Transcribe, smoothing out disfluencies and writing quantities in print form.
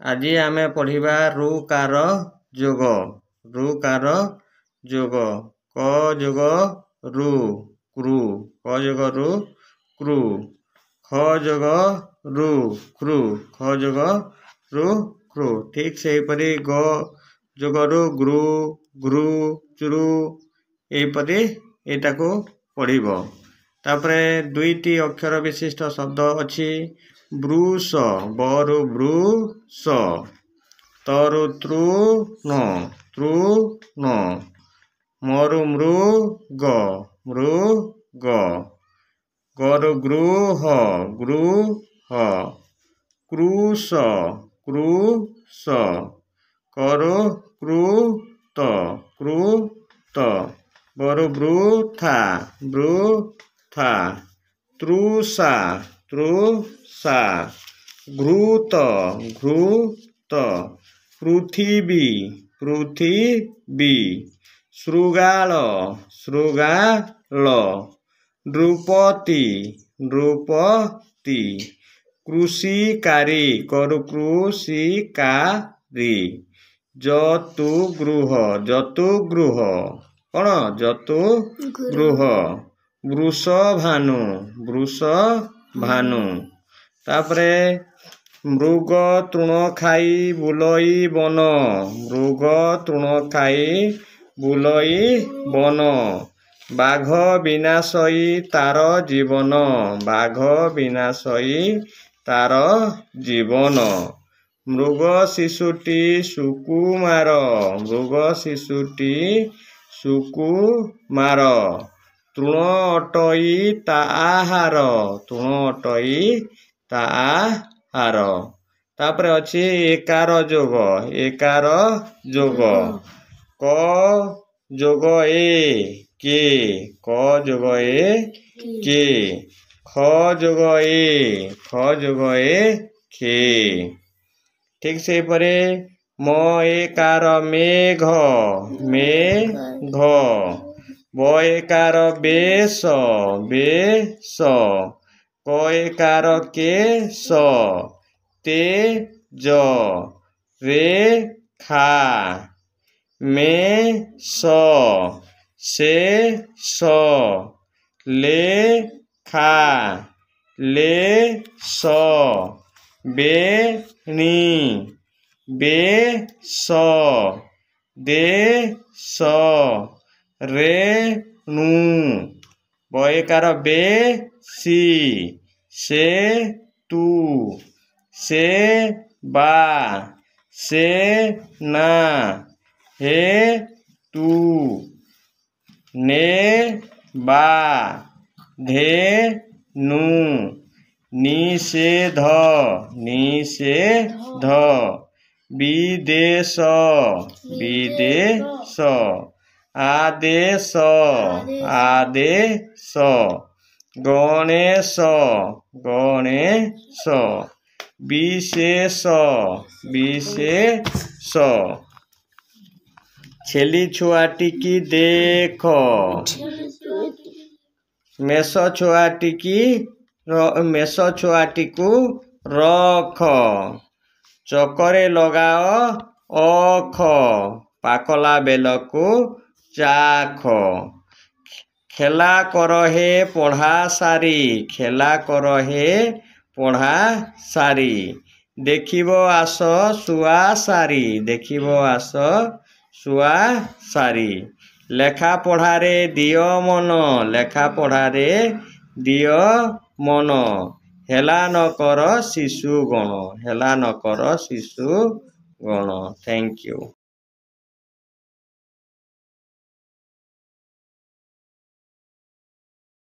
ଆଜି ଆମେ ପଢ଼ିବା ଋ କାର ଯୋଗ। ଋ କାର ଯୋଗ। କ ଯୋଗ ଋ, କୃ। କ ଯୋଗ ଋ, କୃ। ଖ ଯୋଗ ଋ, ଖୃ। ଖ ଯୋଗ ଋ, ଖୃ। ଠିକ୍ ସେହିପରି ଗ ଯୋଗ ଋ, ଗୃ, ଘୃ, ଚୃ, ଏହିପରି ଏଇଟାକୁ ପଢ଼ିବ। ତାପରେ ଦୁଇଟି ଅକ୍ଷର ବିଶିଷ୍ଟ ଶବ୍ଦ ଅଛି। ବୃଷ, ବରୁ ବୃଷ, ତରୁ ତୃଣ, ତୃଣ, ମରୁ ମୃଗ, ମୃଗ, ଗରୁ ଗୃହ, ଗୃହ, କୃଶ, କୃଶ, କରୁ କୃତ, କୃତ, ବରୁ ବୃଥା, ବୃଥା, ତୃଷା, ତୃଷା, ଘୃତ, ଘୃତ, ପୃଥିବୀ, ପୃଥିବୀ, ଶୃଗାଳ, ଶୃଗାଳ, ନୃପତି, ନୃପତି, କୃଷିକାରୀ, କରୁ କୃଷିକାରୀ, ଜତୁଗୃହ, ଜତୁଗୃହ, କ'ଣ? ଜତୁଗୃହ, ବୃଷଭାନୁ, ବୃଷଭାନୁ। ତାପରେ ମୃଗ ତୃଣ ଖାଇ ବୁଲଇ ବନ, ମୃଗ ତୃଣ ଖାଇ ବୁଲଇ ବନ, ବାଘ ବିନାଶଇ ତାର ଜୀବନ, ବାଘ ବିନାଶଇ ତାର ଜୀବନ। ମୃଗ ଶିଶୁଟି ସୁକୁମାର, ମୃଗ ଶିଶୁଟି ସୁକୁମାର, ତୃଣ ଅଟଇ ତା ଆହାର, ତୃଣ ଅଟଇ ତା ଆହାର। ତାପରେ ଅଛି ଏକାର ଯୋଗ। ଏକାର ଯୋଗ। କ ଯୋଗ ଏ, କେ। କ ଯୋଗ ଏ, କେ। ଖ ଯୋଗ ଏ, ଖ ଯୋଗ ଏ, ଖେ। ଠିକ୍ ସେହିପରି ମ ଏକାର ମେଘ, ମେଘ, ବ ଏକାର ବେଶ, ବେଶ, କ ଏକାର କେଶ, ତେଜ, ରେଖା, ମେଷ, ଶେଷ, ଲେଖା, ଲେଶ, ବେଣୀ, ବେଶ, ଦେଶ, ରେଣୁ, ବ ଏକାର ବେଶୀ, ସେତୁ, ସେବା, ସେନା, ହେତୁ, ନେବା, ଧେନୁ, ନିଷେଧ, ନିଷେଧ, ବିଦେଶ, ବିଦେଶ, ଆଦେଶ, ଆଦେଶ, ଗଣେଶ, ଗଣେଶ, ବିଶେଷ, ବିଶେଷ। ଛେଲି ଛୁଆଟିକି ଦେଖ, ମେଷ ଛୁଆଟିକି, ମେଷ ଛୁଆଟିକୁ ରଖ, ଚକରେ ଲଗାଅ ଅଖ, ପାକଲା ବେଲକୁ ଚାଖ। ଖେଲା କର ହେ ପଢ଼ା ସାରି, ଖେଲା କର ହେ ପଢ଼ା ସାରି, ଦେଖିବ ଆସ ଶୁଆ ସାରି, ଦେଖିବ ଆସ ଶୁଆ ସାରି। ଲେଖା ପଢ଼ାରେ ଦିଅ ମନ, ଲେଖା ପଢ଼ାରେ ଦିଅ ମନ, ହେଲା ନ କର ଶିଶୁଗଣ, ହେଲା ନ କର ଶିଶୁଗଣ। Thank you.